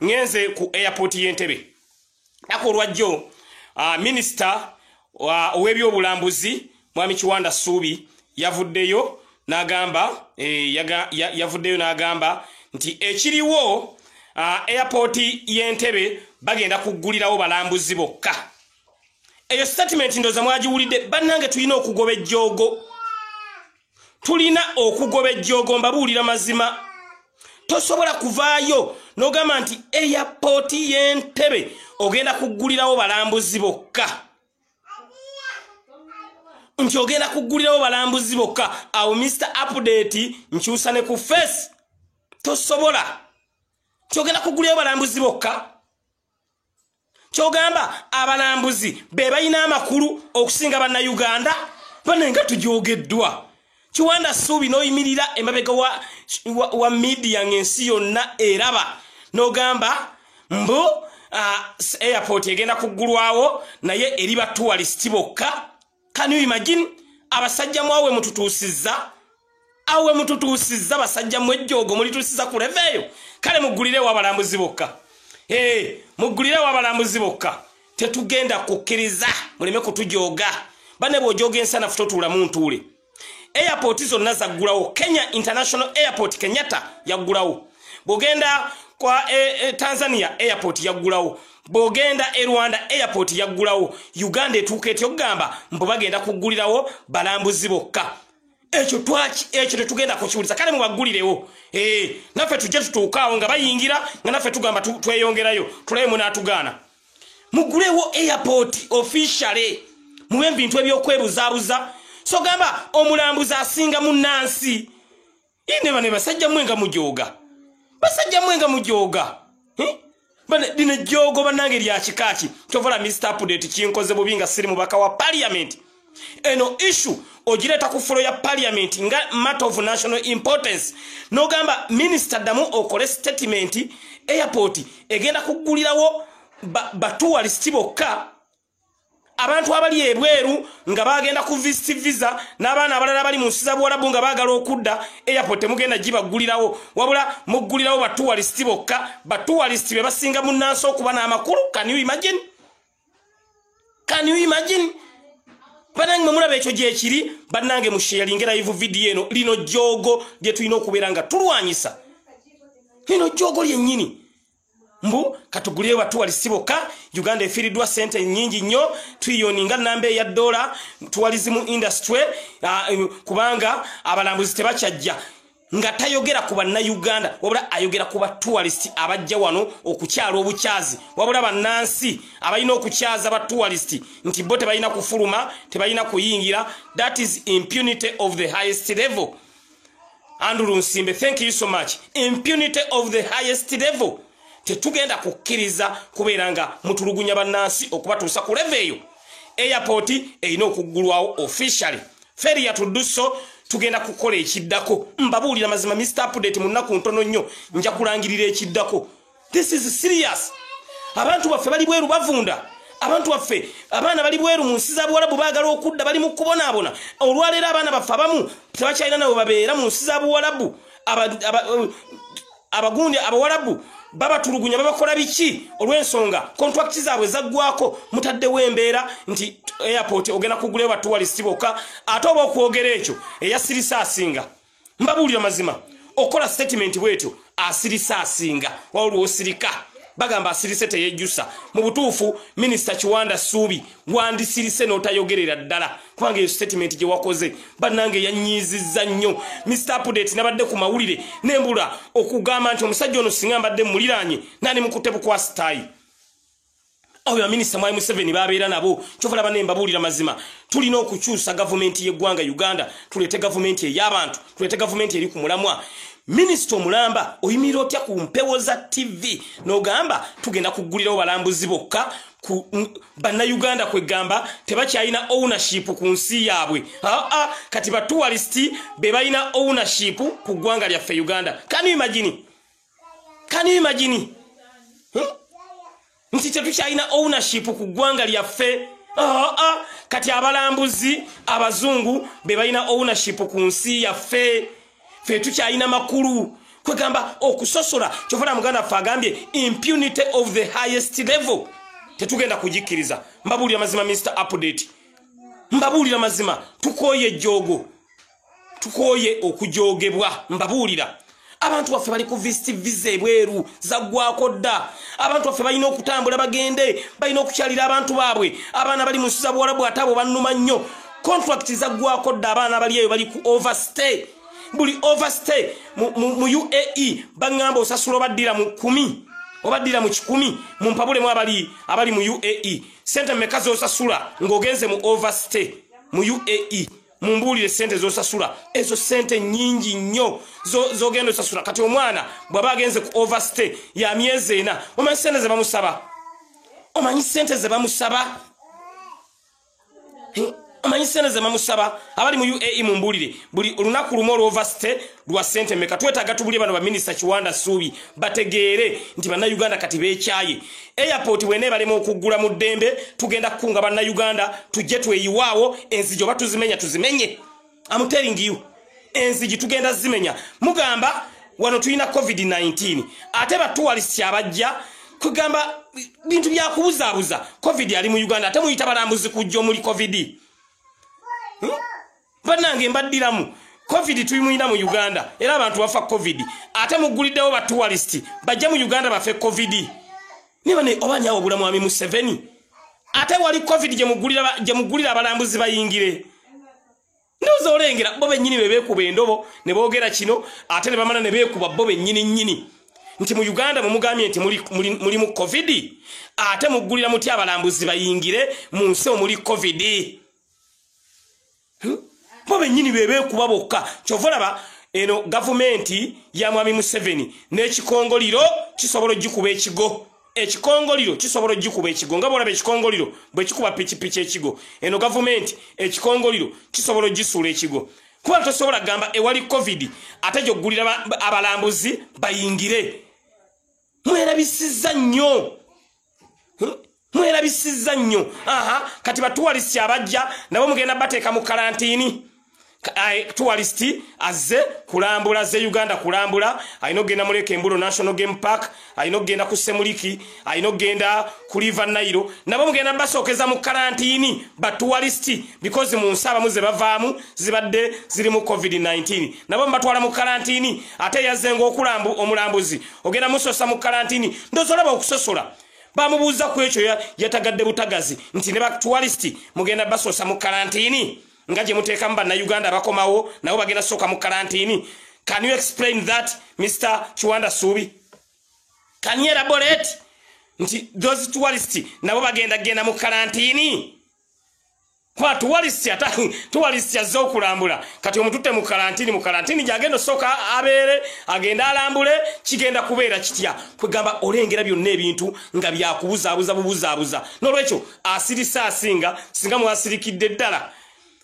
Ngenze ku airport y'Entebe nako olwajjo, minisita ow'ebyobulambuzi Mwami Kiwanda Ssuubi yavuddeyo n'agamba, yavuddeyo n'agamba nti ekiriwo, airport y'Entebe bagenda kuggulirawo balambuzi bokka. Eyo statement ndowooza mwagiwulidde. Bannange, tulina okugoba ejjoogo, tulina okugoba ejjoogo. Mbabuulira mazima, tosobola kuvaayo n'ogamba nti airport y'Entebe ogenda kuggulirawo balambuzi bokka, nti ogenda kuggulirawo balambuzi bokka. Awo Mr Update nkyusa ne ku face. Tosobola nti ogenda kuggulirawo balambuzi bokka. Kyogamba abalambuzi be balina amakulu okusinga Bannayuganda? Bane nga tujogeddwa. Kiwanda Ssuubi, n'oyimirira emabega wa media ng'ensi yonna eraba, n'ogamba mbu airport egenda kuggulwawo naye eri ba tourist bokka. Can you imagine? Abasajja mwawe mututuusizza, awe mututuusizza. Basajja mwejjoogo mulituusiza ku level eyo. Kale muggulirewo abalambuzi bokka. Hey, muggulirewo abalambuzi bokka. Tetugenda kukkiriza, muleme kutujooga. Bane, bw'ojooga ensanafu totuulamu ntuule. Airport zonna zaggulawo. Kenya International Airport, Kenyatta yaggulawo. Bw'ogenda kwa Tanzania, airport yaggulawo. Bw'ogenda e Rwanda, airport yaggulawo. Uganda etuuka etyo okugamba mbu bagenda kuggulirawo balambuzi bokka? Ekyo twaki, ekyo tetugenda kukiwuliza. Kale mubaggulirewo, naffe tujje tutuukaawo nga bayingira, nga naffe tugamba tweyongerayo, tulabe munaatugaana. Muggulewo airport officially, muwe ebintu ebyokwebuzaabuza. So gamba omulambuzi asinga munnansi? Ine bane, basajja mmwe nga mujooga, basajja mmwe nga mujooga. Lino ejjoogo bannange lya kikaaki? Kyovola Mr Update kinkoze bubi nga siri mubaka wa parliament. Eno issue ogireeta ku floor ya parliament nga matter of national importance, n'ogamba minisita ddamu okole statement, airport egenda kuggulirawo ba tourist bokka. Abantu abali ebweru nga bagenda ku visit visa n'abaana abalala bali mu nsi za Buwalabu nga baagala okudda, airport temugenda gibaggulirawo, wabula muggulirawo ba tourist bokka. Ba tourist be basinga munnansi okuba n'amakulu? Can you imagine? Can you imagine? Bannange, mwemulaba ekyo gyekiri. Bannange, musharinge live video eno. Lino jjoogo lye tulina okubeera nga tulwanyisa, lino jjoogo lyennyini. Mbu katugulireyo ba tourist bokka. Uganda efiiriddwa sente nyingi nnyo, triliyoni nga namba eya dola, tourism industry, kubanga abalambuzi tebakyajja. Nga tayogera ku Bannayuganda, wabula ayogera ku ba tourist abajja wano okukyala obukyazi. Wabula bannansi abalina okukyaza ba tourist nti bo tebalina kufuluma, tebalina kuyingira. That is impunity of the highest level. Andrew Nsimbe, thank you so much. Impunity of the highest level. Tetugenda kukkiriza kubeera nga mutulugunya bannansi okubatuusa ku level eyo. Airport erina okuggulwawo officially. Failure to do so, tugenda kukola ekiddako. Mbabuulira mazima, Mr Update mu nnaku ntono nnyo nja kulangirira ekiddako. This is serious. Abantu baffe bali bweru bavunda. Abantu baffe, abaana bali bweru mu nsi za Buwalabu baagala okudda, bali mu kubonaabona. Olwaleero abaana baffe abamu tebakyalina nabo babeera mu nsi za Buwalabu. Abagundi Abawalabu babatulugunya, babakola biki olw'ensonga contract zaabwe zaggwako. Mutaddewo embeera nti airport ogenda kugulayo ba tourist bokka. Ate oba okwogera ekyo, eyasirisa asinga. Mbabuulira mazima, okola statement bwetyo, asirisa asinga. Wawulwa osirika, bagamba asirise teyejjusa. Mu butuufu, Minisita Kiwanda Ssuubi, wandisirise n'otayogerera ddala, kubanga eyo statement gye wakoze, bannange, yanyiizizza nnyo. Mr Update nabadde ku mawulire nembula okugamba nti omusajja ono singa mbadde muliraanye nani mukutte bukwasitaayi. Abo baminisita Mwami Museveni babeera nabo. Kyova laba nembabuulira mazima, tulina okukyusa gavumenti y'eggwanga Uganda, tuleete gavumenti ey'abantu, tuleete gavumenti eri ku mulamwa. Minisita omulamba, oyimirira otya ku mpewo za TV n'ogamba tugenda kuggulirawo balambuzi bokka? Ku Bannayuganda kwegamba tebakyalina ownership ku nsi yaabwe. Aa, kati ba tourist be balina ownership ku ggwanga lyaffe Uganda. Can you imagine? Can you imagine, Nti tetukyalina ownership ku ggwanga lyaffe. Aa, kati abalambuzi abazungu be balina ownership ku nsi yaffe, ffe tukyalina makulu? Kwegamba okusosola kyovula muganda waffe agambye impunity of the highest level tetugenda kugikkiriza. Mbabuulira mazima, Mr Update, mbabuulira mazima, tukooye ejjoogo, tukooye okujoogebwa. Mbabuulira, abantu baffe bali ku visit visa ebweru zaggwako dda. Abantu baffe balina okutambula bagende, balina okukyalira abantu baabwe. Abaana bali mu nsi za Buwalabu, ate abo bannuma nnyo. Contract zaggwako dda, abaana bali eyo bali ku overstay. Buli overstay mu UAE baŋŋamba osasula obaddira mu 10 obaddira mu 100. Mumpabulemu abali mu UAE, sente mmeka z'osasula ng'ogenze mu overstay mu UAE? Mumbuulire sente z'osasula. Ezo sente nnyingi nnyo z'ogenda osasula. Kati omwana bw'aba agenze ku overstay ya myezi 4, omanyi sente ze bamusaba? Omanyi sente ze bamusaba? Omanyi sente ze bamusaba? Abali mu UAE mumbuulire, buli olunaku lumu olw'overstay lwa sente mmeka? Twetaaga tubulye bano baminisita Kiwanda Ssuubi bategeere nti Bannayuganda kati beekyaye. Airport bw'eneebalema okuggula mu ddembe, tugenda kukunga Bannayuganda tujje tweyiwaawo. Enzigi oba tuzimenya, tuzimenye. I'm telling you, enzigi tugenda zimenya. Mugamba wano tulina COVID-19, ate ba tourist abajja, kugamba bintu byakubuzaabuza. COVID ali mu Uganda, ate muyita balambuzi kujja omuli COVID. Bannange, mbaddiramu, COVID tulimuyina mu Uganda era abantu bafa COVID, ate mugguliddewo ba tourist bajja mu Uganda bafe COVID. Niba oba nyawo obula mwami Museveni, ate wali COVID gye muggulira abalambuzi bayingire. Ndowooza olengera bo bennyini be beekuba endobo ne boogera kino, ate ne bamala ne beekuba bo bennyini nnyini nti mu Uganda mumugambye nti mulimu COVID, ate muggulira muti abalambuzi bayingire mu nsi omuli COVID? Bo bennyini be beekuba bokka. Kyova olaba eno gavumenti ya mwami Museveni n'ekikongoliro kisobola ogikuba ekigo. Ekikongoliro kisobola ogikuba ekigo, nga bwolaba ekikongoliro bwe kikuba pikipiki ekigo, eno gavumenti ekikongoliro kisobola ogisuula ekigo. Kuba tosobola kugamba ewali COVID ate gy'oggulira abalambuzi bayingire. Mwerabisizza nnyo, mwerabisizza nnyo. Aha, kati ba tourist abajja nabo mugenda bateeka mu kalantiini. Tourist azze kulambula, azze Uganda kulambula, alina okugenda mu Lake Mburo National Game Park, alina okugenda ku Semuliki, alina okugenda ku River Nile, nabo mugenda basookeza mu kalantiini ba tourist, because mu nsi abamu ze bavaamu zibadde ziri mu COVID-19, nabo mubatwala mu kalantiini. Ate yazze ng'okulambu omulambuzi ogenda musosa mu kalantiini. Ndowooza olaba okusosola. Bamubuuza ku ekyo, yatagadde butagazi nti ne ba tourist mugenda basoosa mu kalantiini nga gye muteekamu Bannayuganda abakomawo, nabo bagenda sooka mu kalantiini. Can you explain that, Mr Kiwanda Suubi? Can you elaborate nti those tourist nabo bagenda genda mu kalantiini? Kuba tourist ata tourist azze okulambula, kati omututte mu kalantiini, mu kalantiini gyagenda osooka abeere, agenda alambule, kigenda kubeera kitya? Kwegamba olengera byonna ebintu nga byakubuzaabuza bubuzaabuza. N'olwekyo asirisa asinga singa mwasirikidde ddala,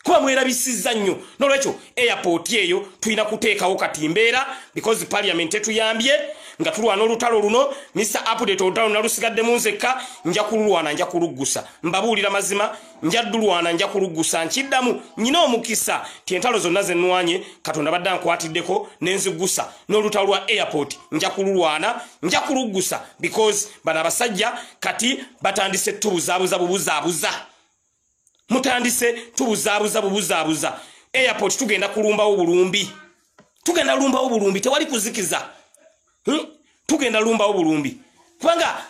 kuba mwerabisizza nnyo. N'olwekyo airport eyo tulina kuteekawo kati mbeera, because parliament etuyambye nga tulwana olutalo luno. Mr Update, olutalo nalusigaddemu nzekka, nja kululwana, nja kuluggusa. Mbabuulira mazima, nja ddulwana, nja kuluggusa. Nkiddamu, nyina omukisa ti entalo zonna ze nnwanye Katonda badde ankwatiddeko nenziggusa. N'olutalo lwa airport nja kululwana, nja kuluggusa, because bano abasajja kati batandise tubuzaabuza bubuzaabuza. Mutandise tubuzaabuza bubuzaabuza. Airport tugenda kulumbawo bulumbi, tugenda lumbawo bulumbi, tewali kuzikiza. Tugenda lumbawo bulumbi, kubanga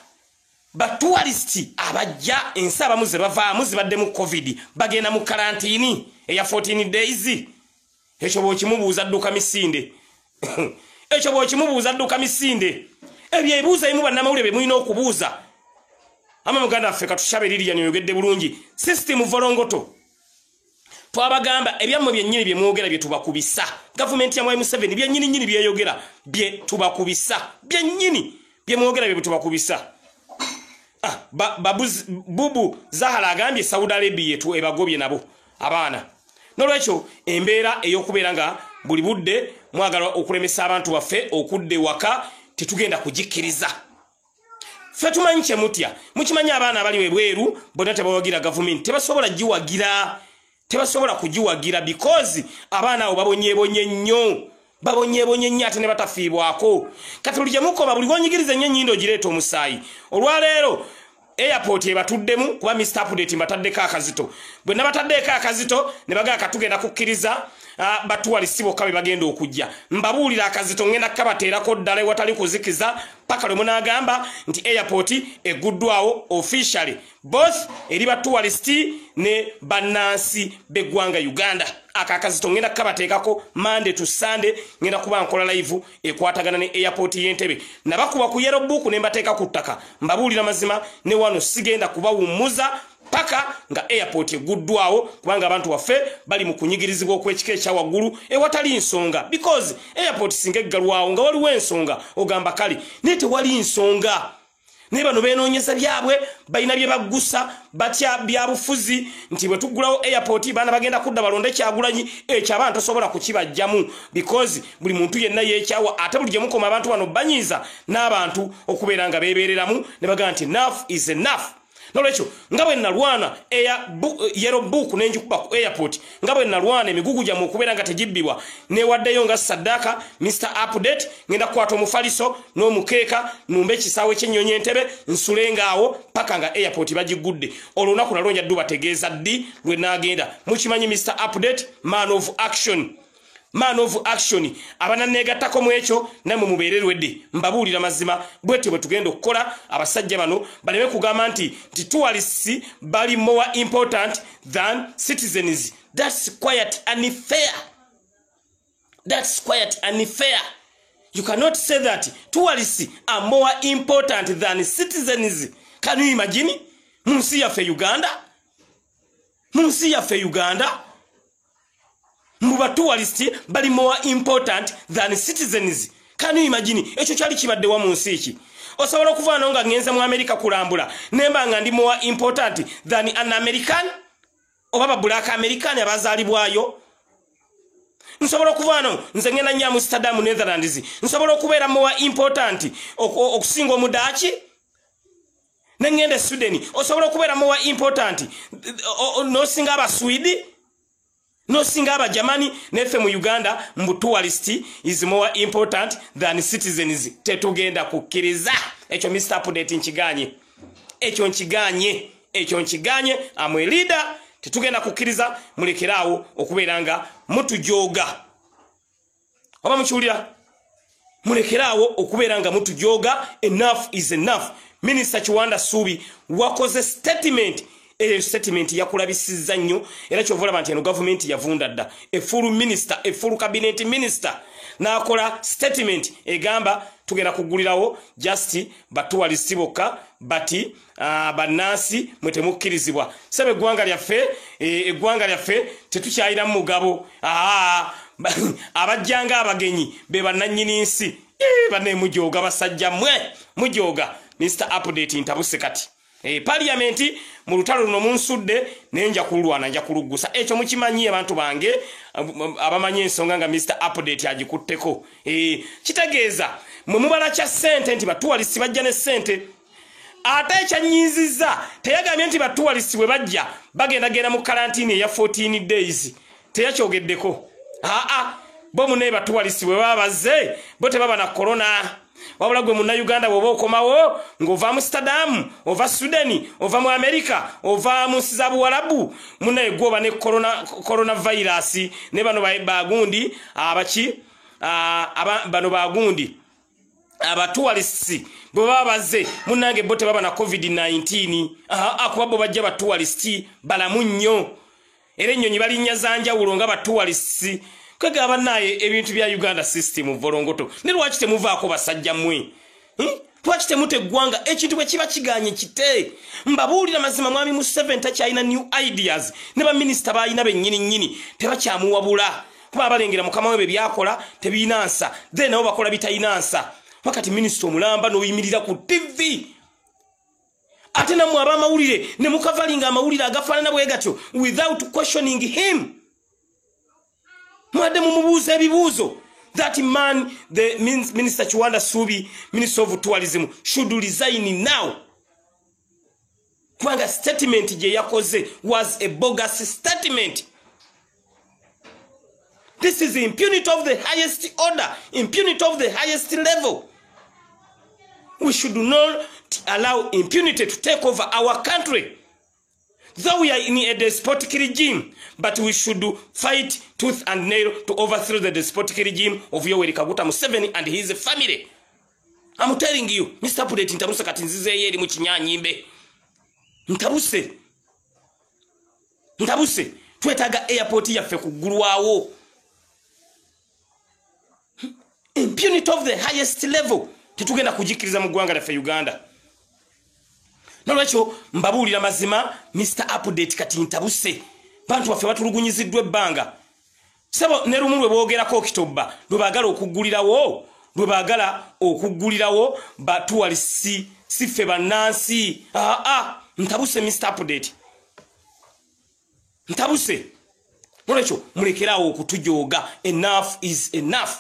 ba tourist abajja ensi abamu ze bavaamu zibadde mu COVID, bagenda mu kalantiini eya 14 days. Ekyo bw'okimubuuza dduka misinde, ekyo bw'okimubuuza dduka misinde. Ebyo ebibuuzo ebimu bannamawulire bye mulina okubuuza. Ama muganda waffe Katushabe Lilian oyogedde bulungi. System volongoto, twabagamba ebyammwe byennyini bye mwogera bye tubakubisa. Gavumenti ya Mwami Museveni byennyini nnyini byeyogera bye tubakubisa, byennyini bye mwogera bye tubakubisa. Bubu Zahara agambye Saudi Arabia yetu ebagobye nabo abaana. N'olwekyo embeera ey'okubeera nga buli budde mwagala okulemesa abantu baffe okudda ewaka tetugenda kugikkiriza. Ffe tumanyi kye mutya. Mukimanyi abaana abali ebweru bonna tebawagira gavumenti, tebasobola giwagira, tebasobola kugiwagira, because abaana abo babonyeebonye nnyo. Babonyebonye nnyo ate ne batafiibwako. Kati buli gye mukoma, buli gwonyigiriza ennyo ennyindo ogireeta omusaayi. Olwaleero airport ebatuddemu kuba Mr Update mbataddeko akazito. Bwe nabataddeko akazito ne bagamba katugenda kukkiriza ba tourist bokka be bagenda okujja. Mbabuulira akazito ngenda kukabateerako ddala ewatali kuzikiza paka lwe munaagamba nti airport egguddwawo officially, both eri ba tourist ne bannansi b'eggwanga Uganda. Aka akazito ngenda kukabateekako Monday to Sunday, ngenda kuba nkola live ekwatagana ne airport y'Entebbe. Nabakuba ku yellow book ne mbateeka ku ttaka. Mbabuulira mazima ne wano sigenda kubawummuza paka nga airport eguddwawo, kubanga abantu waffe bali mu kunyigirizibwa okw'ekika ekya waggulu ewatali nsonga. Because airport singa eggalwawo nga waliwo ensonga ogamba kale, naye tewali nsonga. Naye bano beenoonyeza byabwe, balina bye baggusa, batya byabufuzi nti bwe tuggulawo airport baana bagenda kudda balonde Kyagulanyi. Ekyo abantu tosobola kukibajjamu because buli muntu yenna yeekyawa. Ate buli gye mukoma abantu bano banyiiza n'abantu okubeera nga beebeereramu ne bagamba nti enough is enough. Nolwekyo nga bwe nalwana yellow book nenjikuba ku airport, nga bwe nalwana emigugu gyammwe okubeera nga tegibbibwa, newaddeyo nga saddaaka. Mr Update ngenda kukwata omufaliso n'omukeeka, numbe ekisaawe ky'ennyonyi Entebe, nsulenga awo paka nga airport bagigudde. Olunaku nalwo nja ddubategeeza ddi lwe naagenda. Mukimanyi Mr Update, man of action, man of action. Abananeegattako mu ekyo nammwe mubeere ready. Mbabuulira mazima, bwetyo bwe tugenda okukola. Abasajja bano baleme kugamba nti tourists bali more important than citizens. That's quite unfair, that's quite unfair. You cannot say that tourists are more important than citizens. Can you imagine mu nsi yaffe Uganda, mu nsi yaffe Uganda, mbu ba tourist bali more important than citizens? Can you imagine? Ekyo kyali kibaddewa mu nsi ki? Osobola okuvaano nga ngenze mu America kulambula nemba nga ndi more important than an American oba ba Black American abazaalibwayo? Nsobola okuvaano nze ngenda nnyo Amsterdam, Netherlands, nsobola okubeera more important okusinga omudaaki? Nengenda e Sweden, osobola okubeera more important nosinga Abaswidi, nosinga Abajamani? Neffe mu Uganda mbu tourist is more important than citizens. Tetugenda kukkiriza ekyo. Mr Update nkiganye ekyo, nkiganye ekyo, nkiganye. Am a leader. Tetugenda kukkiriza. Mulekeraawo okubeera nga mutujooga. Oba mukiwulira? Mulekeraawo okubeera nga mutujooga. Enough is enough. Minisita Kiwanda Suubi wakoze statement eyo, statement yakulabisizza nnyo, era kyova olaba nti eno gavumenti yavunda dda. A full minister, a full cabinet minister n'akola statement egamba tugenda kugulirawo just ba tourist bokka, bati bannansi mwe temukkirizibwa. Sebe eggwanga lyaffe, eggwanga lyaffe tetukyalinamu mugabo. Abajjanga abagenyi be bannannyini nsi. Banne mujooga, basajja mmwe mujooga. Mr Update ntabuse kati. Parliament mu lutalo luno munsudde, naye nja kululwana, nja kuluggusa. Ekyo mukimanyi abantu bange abamanyi ensonga nga Mr Update agikutteko. Kitegeeza mwe mubala kya ssente nti ba tourist bajja ne ssente. Ate ekyanyiizizza, teyagambye nti ba tourist bwe bajja bagendagenda mu quarantine eya 14 days. Teyakyogeddeko. Aa, bo munaye ba tourist bwe baba bazze bo tebaba na korona, wabula gwe Munnayuganda bw'oba okomawo ng'ova Amsterdam, ova Sweden, ova mu America, ova mu nsi za Buwalabu, munaye gwoba ne coronavirus. Ne bano bagundi abaki, bano bagundi aba tourists bwe baba bazze, munnange bo tebaba na COVID-19 kuba bo bajja ba tourist balamu nnyo, era ennyonyi balinnya za njawulo nga ba tourists. Kwegaba bannaye ebintu bya Uganda system volongoto. Ne lwaki temuvaako basajja mmwe? Lwaki temuta eggwanga? Ekintu bwe kiba kiganye kite. Mbabuulira mazima, mwami Museveni takyalina new ideas, ne baminisita baalina bennyini nnyini tebakyamuwabula, kuba abalengera mukama we bye byakola tebiyina nsa, then nabo bakola bitayina nsa. Wakati minisita omulamba n'oyimirira ku TV, ate nammwe ab'amawulire ne mukavalinga amawulire agafaanana bwe gatyo without questioning him. Mwadde mumubuuza ebibuuzo. That man, the Minister Kiwanda Suubi, Minister of Tourism, should resign now, kubanga statement gye yakoze was a bogus statement. This is impunity of the highest order, impunity of the highest level. We should not allow impunity to take over our country. Though we are in a despotic regime, but we should fight tooth and nail to overthrow the despotic regime of Yoweri Kaguta Museveni and his family. I'm telling you, Mr. Update ntabuse kati nzizeeyo eri mu kinyanyimbe. Ntabuse. Ntabuse. Twetaaga airport yaffe kuggulwawo. Impunity of the highest level. Tetugenda kugikkiriza mu ggwanga lyaffe Uganda. Nolwekyo mbabuulira mazima, Mr. Update kati ntabuse. Bantu baffe batulugunyiziddwa ebbanga. Sebo ne lumu lwe boogerako Okitobba lwe baagala okuggulirawo, lwe baagala okuggulirawo batuwalisi si ffe bannansi. Ntabuse Mr. Update. Ntabuse. Nolwekyo mulekeraawo okutujooga. Enough is enough.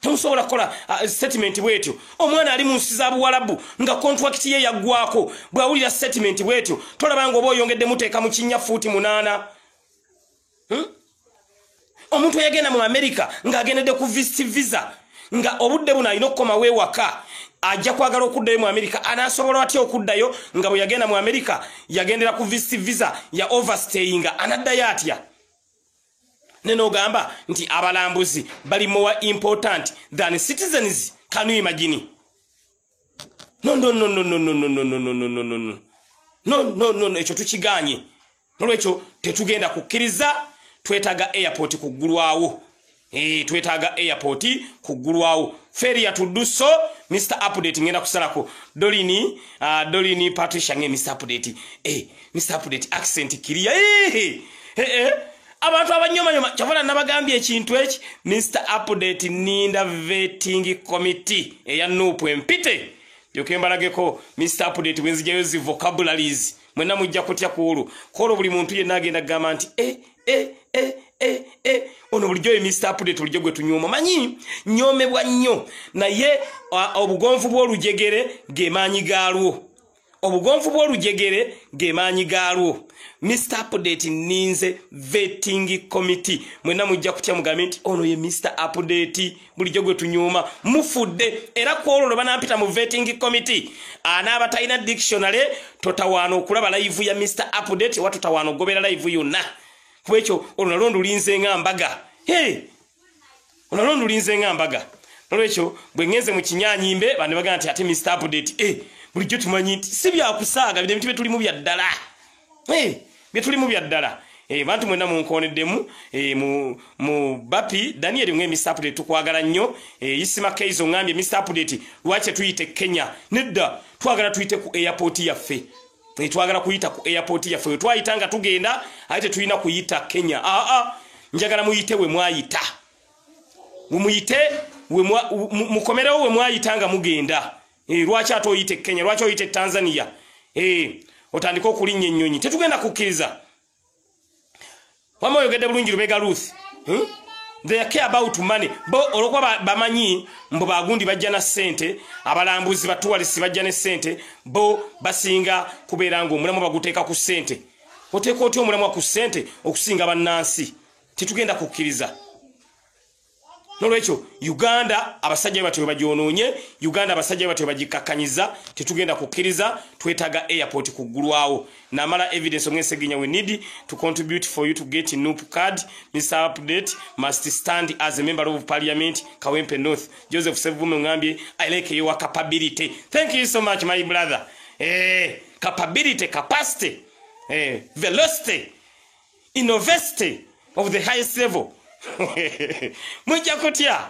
Temusobola kukola statement bwetyo. Omwana ali mu nsi za Buwalabu nga contract ye yaggwako, bw'awulira statement bwetyo tolaba nga oba oyongedde muteeka mu kinnya fuuti 8. Omuntu eyagenda mu America ng'agendedde ku visit visa, nga obudde buno alina okukomawo ewaka, ajja kwagala okuddayo mu America, anaasobola atya okuddayo nga bwe yagenda mu America yagendera ku visit visa ya overstayinga, anaddayo atya? Nenogamba nti abalambuzi bali more important than citizens. Can you imagine? No, no, no, no, no, no, no, no, no, no, no, no, no, no, no, no, no, ekyo tukiganye. Nolwekyo tetugenda kukkiriza. Twetaaga airport kuggulwawo. Twetaaga airport kuggulwawo. Failure to do so, Mr. Update ngenda kusalako. Dolini, Dolini Patricia nge Mr. Update. Mr. Update accent clear. Abantu abanyomanyoma kyavula nabagambye ekintu eki. Mr. Update ninda vetting committee eya NUP empite yoke mbalageko Mr. Update bwenzijayo zi vocabularies mwenna mujja kutya ku olwo buli muntu yenna agenda kugamba nti ono bulijjo ye Mr. Update bulijjo gwe tunyooma. Manyi nyoomebwa nnyo, naye obugonvu bw'olujegere ge maanyi gaalwo. Obugonvu bw'olujegere ge maanyi gaalwo. Mr. Update ninze vetting committee mwenna mujja kutya mugambe nti ono ye Mr. Update bulijjo gwe tunyooma. Mufudde era ku olwo lwe banampita mu vetting committee, anaaba talina dictionary totawaana okulaba live ya Mr. Update oba totawaana okugobera live yonna. Kuba ekyo olwo nalwo ndulinze nga mbaga. Olwo nalwo ndulinze nga mbaga. Nolwekyo bwe ngenze mu kinyanyimbe bane bagamba nti ate Mr. Update bulijjo tumanyi nti si byakusaaga, bino ebintu bye tulimu bya ddala. Bye tulimu bya ddala. Bantu mwenna munkoneddemu, mu Bapi Daniel mwe Mr. Update tukwagala nnyo. Isima Keizo ngambye Mr. Update lwaki tuyite Kenya? Nedda, twagala tuyite ku airport yaffe. Twagala kuyita ku airport yaffe. Twayita nga tugenda, ate tulina kuyita Kenya. Njagala muyite we mwayita. Muyite we mukomerewo we mwayita nga mugenda. Lwaki ate oyite Kenya? Lwaki oyite Tanzania? Otandika okulinnya ennyonyi. Tetugenda kukkiriza. Wamma oyogedde bulungi Lubega Ruth. They care about money. Bo olwokuba bamanyi mbu bagundi bajja na ssente, abalambuzi batuwalisi bajja ne ssente, bo basinga kubeera ng'omulamwa baguteeka ku ssente. Oteeka otya omulamwa ku ssente okusinga bannansi? Tetugenda kukkiriza. Nolwekyo Uganda abasajja batyo bagyonoonye, Uganda abasajja batyo bagikakkanyiza, tetugenda kukkiriza. Twetaaga airport kuggulwawo. Namala evidence omweseginya, we need to contribute for you to get NUP card. Mr. Update must stand as a member of parliament Kawempe North. Joseph Sevume ngambye I like your capability. Thank you so much my brother. Capability, capacity, velocity, innovation of the highest level. Mujja kutya.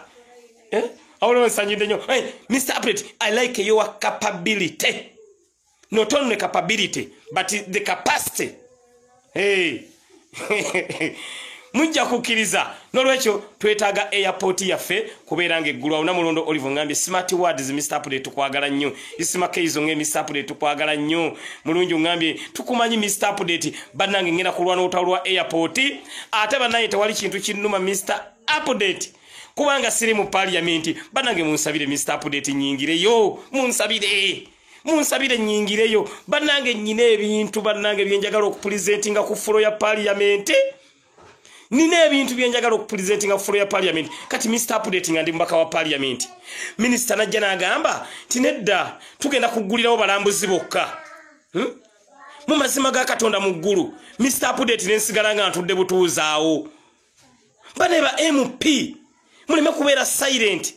Awolo nsanyudde nnyo. Mr. Update, I like your capability. Not only capability, but the capacity. Mujja kukkiriza. Nolwekyo twetaaga airport yaffe kubeera ng'eggulwawo. Namulondo Olive ngambye smart words Mr. Update tukwagala nnyo. Isima Keizo nge Mr. Update tukwagala nnyo. Mulungi ngambye tukumanyi Mr. Update, bannange ngenda kulwana olutalo lwa airport. Ate bannange tewali kintu kinnuma Mr. Update kubanga siri mu parliament. Bannange munsabire Mr. Update nnyingireyo, munsabire. Munsabire nnyingireyo. Bannange nnyina ebintu bannange bye njagala okupresentinga ku floor ya parliament. Nina ebintu byenjagala okupresentinga ku floor ya parliament. Kati Mr Update nga ndi mubaka wa parliament, minisita najja n'agamba nti nedda, tugenda kuggulirawo balambuzi bokka. Mu mazima ga Katonda mu ggulu, Mr Update nensigala nga ntudde butuuzaawo. Bane ba MP, muleme kubeera silent.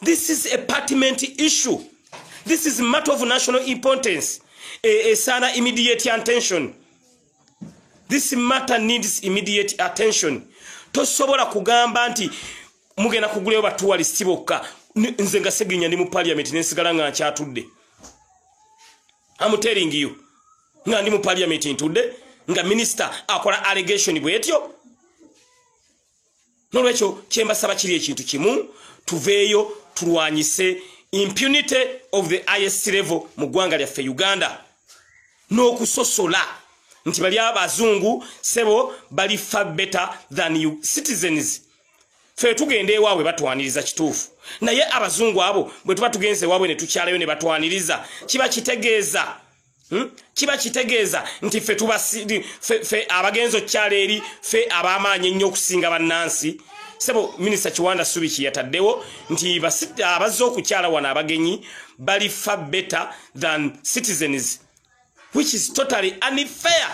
This is a pertinent issue. This is matter of national importance. Esaana immediate attention. This matter needs immediate attention. Tosobola kugamba nti mugenda kugulayo batourist bokka, nze nga Seginya ndi mu parliament nensigala nga nkyatudde. I'm telling you, nga ndi mu parliament ntudde nga minister akola allegation bwetyo. Nolwekyo kyembasaba kiri ekintu kimu: tuveeyo tulwanyise impunity of the highest level mu ggwanga lyaffe Uganda, n'okusosola nti bali abazungu sebo bali far better than you citizens. Fe tugenda ewaabwe batwaniriza, kituufu, naye abazungu abo bwe tuba tugenze ewaabwe ne tukyalayo ne batwaniriza, kiba kitegeeza, Kiba kitegeeza nti ffe fe abagenzi okukyala eri fe ab'amaanyi ennyo okusinga bannansi. Sebo Minisita Kiwanda Subi yataddewo nti abazze okukyala wano abagenyi bali far better than citizens, which is totally unfair.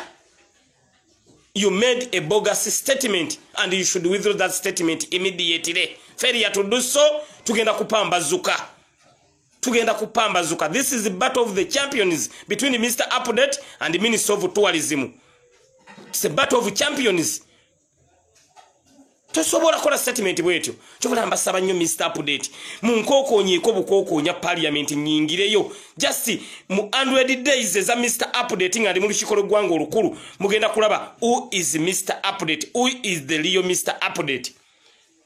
You made a bogus statement and you should withdraw that statement immediately. Failure to do so, tugenda kupambazuka, tugenda kupambazuka. This is the battle of the champions between Mr Update and the Minister of Tourism. It's a battle of champions. Tosobola kola statement bwetyo. Kyobola mbasaba nnyo, Mr Update, munkokonyeeko bukokoonya parliament nyingireyo just mu 100 days eza Mr Update nga ndi mu lukiiko lw'eggwanga olukulu. Mugenda kulaba who is Mr Update, who is the real Mr Update.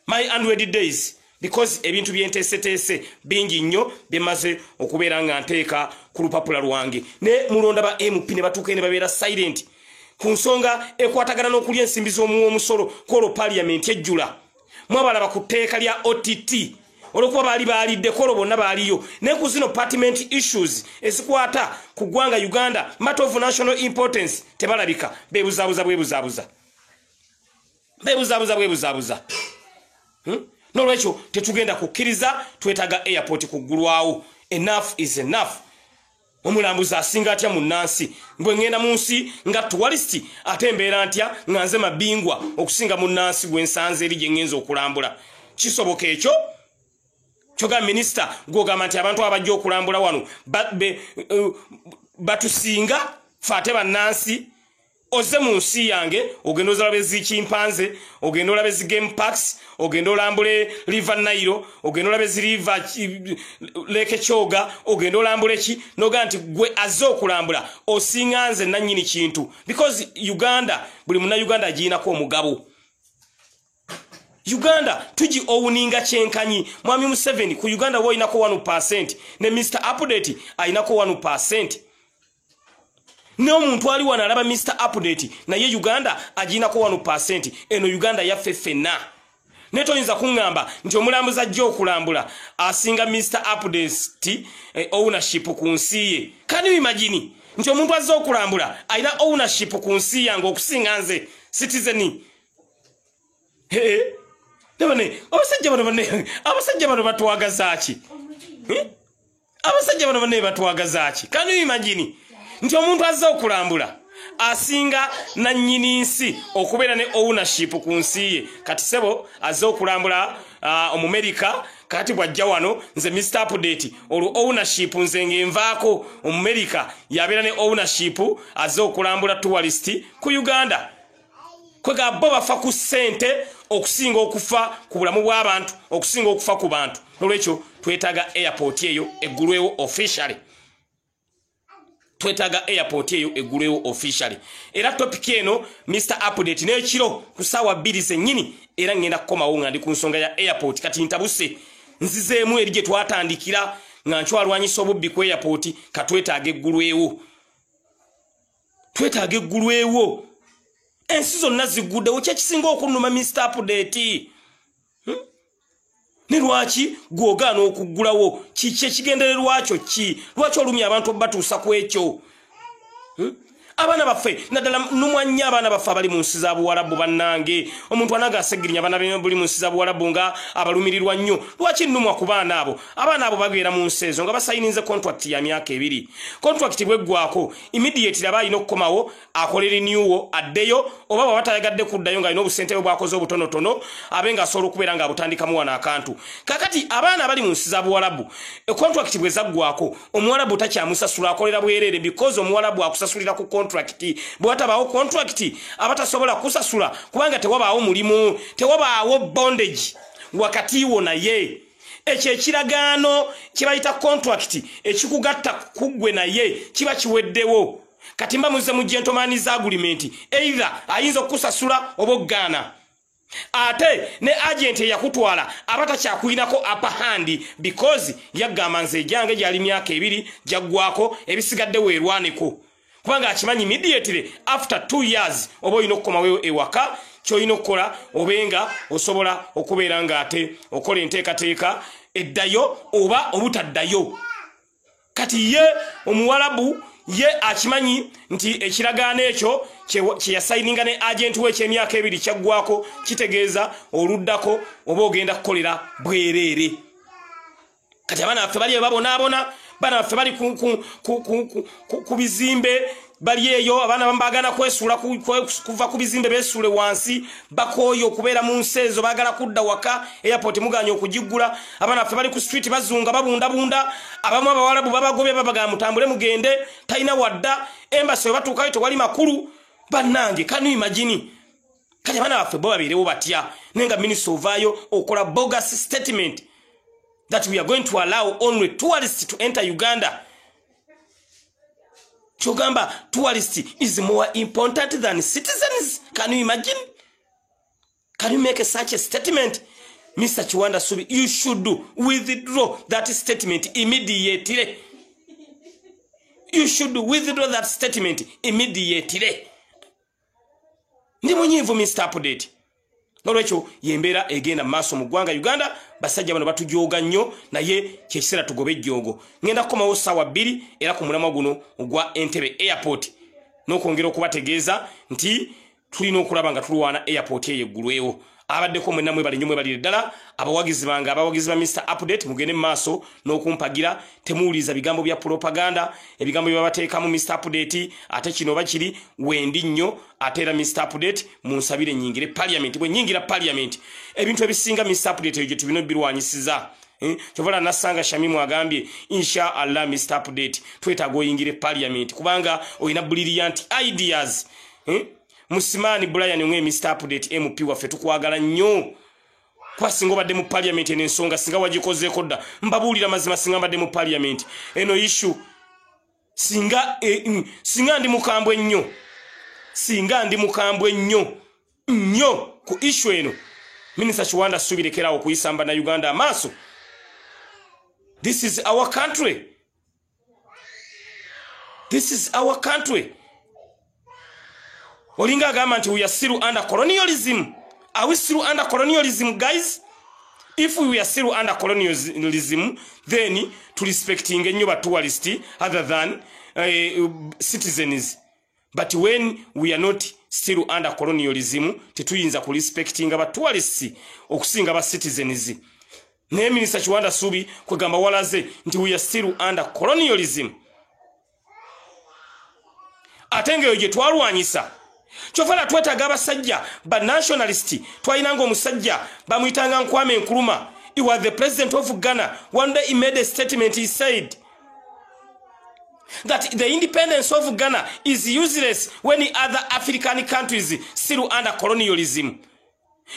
My 100 days, because ebintu byenteeseteese bingi nnyo byemaze okubeera nga nteeka ku lupapula lwange. Ne mulonda ba MP ne batuuka ne babeera silent ku nsonga ekwatagana n'okulya ensimbi z'omuwa omusolo. Kwolwo parliament ejjula, mwabalaba ku tteeka lya OTT olwokuba baali baalidde kwolwo bonna baaliyo, naye ku zino pertinent issues ezikwata ku ggwanga Uganda, matter of national importance, tebalabika. Bebuzaabuza, bwebuzaabuza, bebuzaabuza, bwebuzaabuza, Nolwekyo tetugenda kukkiriza. Twetaaga airport kuggulwawo. Enough is enough. Omulambuzi asinga atya munnansi? Bwe ŋŋenda mu nsi nga tourist, ate mbeera ntya nga nze mabingwa okusinga munnansi gwe nsanze eri gye ŋŋenza okulambula? Kisoboka ekyo? Kyoga minisita gwogamba nti abantu abajja okulambula wano batusinga fe ate bannansi. Ozze mu nsi yange, ogenda ozalabe zikimpanze, ogenda olabe zi game parks, ogenda olambule River Nile, ogenda olabe zi River Lake Kyoga, ogenda olambule ki, nogaa nti gwe azze okulambula osinga nze nannyini kintu, because Uganda buli Munnauganda agirinako omugabo. Uganda tugi owninga kyenkanyi. Mwami Museveni, ku Uganda woyinako 1, ne Mr Update ayinako 1, n'omuntu ali wano alaba Mr Update naye Uganda agirinako 1. Eno Uganda yaffe ffenna, naye toyinza kuŋŋamba nti omulambuzi ajja okulambula asinga Mr Update ownership ku nsi ye. Can you imagine nti omuntu azze okulambula alina ownership ku nsi yange okusinga nze citizen? Abasajja bano bane, abasajja bano batwagazaaki? Abasajja bano bane batwagazaaki? Can you imagine nti omuntu azze okulambula asinga nannyini nsi okubeera ne ownership ku nsi ye? Kati sebo azze okulambula Omumerika, kati bw'ajja wano nze Mr Update olwo ownership nze ngenvaako, Omumerika yabeera ne ownership azze okulambula tourist ku Uganda. Kwega bo bafa ku ssente okusinga okufa ku bulamu bw'abantu, okusinga okufa ku bantu. Nolwekyo twetaaga airport eyo eggulwewo officially. Twetaaga airport eyo eggulwewo officially. Era topic eno, Mr Update, n'ekiro ku ssaawa 2 zennyini era ngenda kukomawo nga ndi ku nsonga ya airport. Kati ntabuse, nzizeemu eri gye twatandikira nga nkyalwanyisa obubbi ku airport. Katwetaaga eggulwewo, twetaaga eggulwewo. Ensi zonna zigguddewo. Kyekisinga okunnuma, Mr Update, Ne lwaki gwogaana okuggulawo? Kiki ekigendererwakyo? Ki lwaki olumya abantu obatuusa ku ekyo? Abaana baffe, naddala numwa nnyo abaana baffe abali mu nsi za Buwarabu. Bannange, omuntu anaga asegirinya abaana buli mu nsi za Buwarabu nga abalumirirwa nnyo. Lwaki nnumwa ku baana abo? Abaana abo babeera mu nsi ezo nga basayininze contract ya myaka 2. Contract bweggwako, immediately aba alina okukomawo akole renewal, addeyo, oba bw'aba tayagadde kuddayo ng'alina obusente bwe bwakoze obutonotono, abe ng'asobola okubeera ng'abutandikamu wano akantu. Kakati abaana abali mu nsi za Buwarabu, contract bwe zaggwako, Omuwarabu takyamusasula, akolera bwereere, because Omuwarabu akusasulira ku contract. Bw'atabaawo contract, aba tasobola kusasula, kubanga tewabaawo mulimu, tewabaawo bondage wakati wo naye. Ekyo ekiragaano kye bayita contract ekikugatta ku ggwe naye kiba kiweddewo. Kati mba muzze mu gentleman's agreement, either ayinza okukusasula oba okgaana. Ate ne agent eyakutwala aba takyakulinako upper hand, because yagamba, "Nze egyange gyali myaka 2, gyaggwako, ebisigadde weerwaneko," kubanga akimanyi immediately after 2 years oba olina okukomawo ewaka. Kyolina okukola, obenga osobola okubeera nga ate okola enteekateeka eddayo oba obutaddayo. Kati ye Omuwalabu ye akimanyi nti ekiragaano ekyo kye yasayininga ne agenti we ekyemyaka 2 kyaggwako, kitegeeza oluddako oba ogenda kukolera bwereere. Kati abaana baffe bali babonaabona, baana baffe bali ku bizimbe, bali eyo. Abaana bamu baagala kwesuula kuva ku bizimbe, beesuule wansi. Bakooye okubeera mu nsi ezo, baagala kudda waka. Airport muganya okugiggula. Abaana baffe bali ku street bazunga, babundabunda. Abamu Abawalabu babagobye, babagamba, "Mutambule mugende." Talina wadda. Embassy we batuukayo tewali makulu. Bannange, can you imagine? Kati abaana baffe bo babeerewo batya, naye nga minisita ovaayo okola bogus statement that we are going to allow only tourists to enter Uganda? Kyogamba tourist is more important than citizens? Can you imagine? Can you make such a statement? Mr Kiwanda Subi, you should withdraw that statement immediately. You should withdraw that statement immediately. Ndi munyiivu, Mr Update. Nolwekyo yembeera egenda maaso mu ggwanga Uganda. Basajja bano batujooga nnyo, naye kyekiseera tugobe ejjoogo. Ngenda kukomawo ssaawa 2 era ku mulamwa guno ogwa Entebe Airport, n'okwongera okubategeeza nti tulina okulaba nga tulwana airport eyo eggulwewo. Abaddeko mwenna mwebale nnyo, mwebalire ddala. Abawagizi bange, abawagizi ba Mr Update, mugende mu maaso n'okumpagira. Temuwuliriza bigambo bya propaganda, ebigambo bye babateekamu. Mr Update ate kino oba kiri wendi nnyo. Ate era Mr Update munsabire nyingire parliament. Bwe nyingira parliament, ebintu ebisinga Mr Update eyo gye tubina birwanyisiza. Kyovala nasanga Shamimu agambye, "Insha Allah, Mr Update, twetaaga oyingire parliament kubanga olina brilliant ideas." Musimaani Brian omwe, Mr Update, MP waffe, tukwagala nnyo, kuba singa obadde mu parliament, eno ensonga singa wagikozeeko dda. Mbabuulira mazima, singa mbadde mu parliament, eno issue singa singa ndi mukambwe nnyo, singa ndi mukambwe nnyo nnyo ku issue eno. Minisita Kiwanda subirekerawo okuyisa Bannayuganda amaaso. This is our country, this is our country. Olinga agamba nti we are still under colonialism. Are we still under colonialism, guys? If we are still under colonialism, then to respecting ennyo ba tourist other than citizens. But when we are not still under colonialism, tetuyinza ku respectinga ba tourists okusinga ba citizens. Naye Minisita Kiwanda Subi, kwegamba walaze nti we are still under colonialism, ate ngaeyo gye twalwanyisa. Kyofala twetaaga abasajja ba nationalist. Twalinanga omusajja bamuyitanga Kwame Nkrumah. He was the president of Ghana. One day he made a statement. He said that the independence of Ghana is useless when other African countries still under colonialism.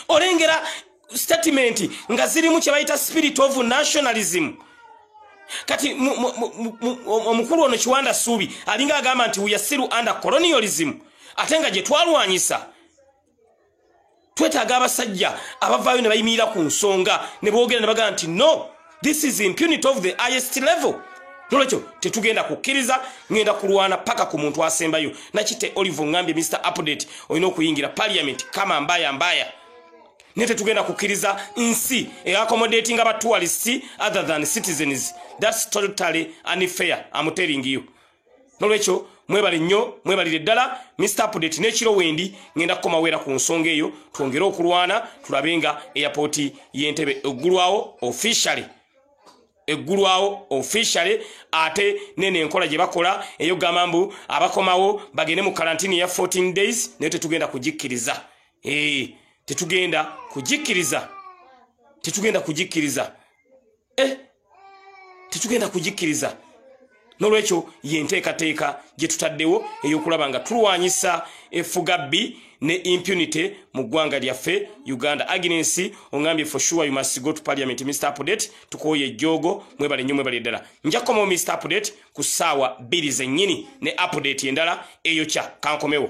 Olengera statement nga zirimu kye bayita spirit of nationalism. Kati omukulu ono Kiwanda Suubi alinga agamba nti we are still under colonialism, ate nga gye twalwanyisa. Twetaaga abasajja abavaayo ne bayimirira ku nsonga ne boogera ne bagamba nti no, this is impunity of the highest level. Nolwekyo tetugenda kukkiriza, ngenda kulwana paka ku muntu asembayo. Nakite Olive ngambye, "Mr Update, olina okuyingira parliament kama mbaya mbaya." Naye tetugenda kukkiriza nsi eaccommodating aba tourists other than citizens. That's totally unfair, I'm telling you. Nolwekyo mwebale nnyo, mwebalire ddala. Mr Update n'ekiro wendi ngenda kukomawo era ku nsonga eyo, twongere okulwana tulabe nga airport y'Entebe eggulwawo officially, eggulwawo officially. Ate nene enkola gye bakola eyogamba mbu abakomawo bagende mu karantini ya 14 days, naye tetugenda kugikkiriza. Tetugenda kugikkiriza, tetugenda kugikkiriza, tetugenda kugikkiriza. Nolwekyo yenteekateeka gye tutaddewo ey'okulaba nga tulwanyisa effugabbi ne impunity mu ggwanga lyaffe Uganda. Agnes ongambye, "For sure you must go to parliament, Mr Update, tukooye ejjoogo." Mwebale nnyo, mwebale ddala. Nja kukomawo, Mr Update, ku ssaawa 2 zennyini ne update endala eyokya. Kankomewo.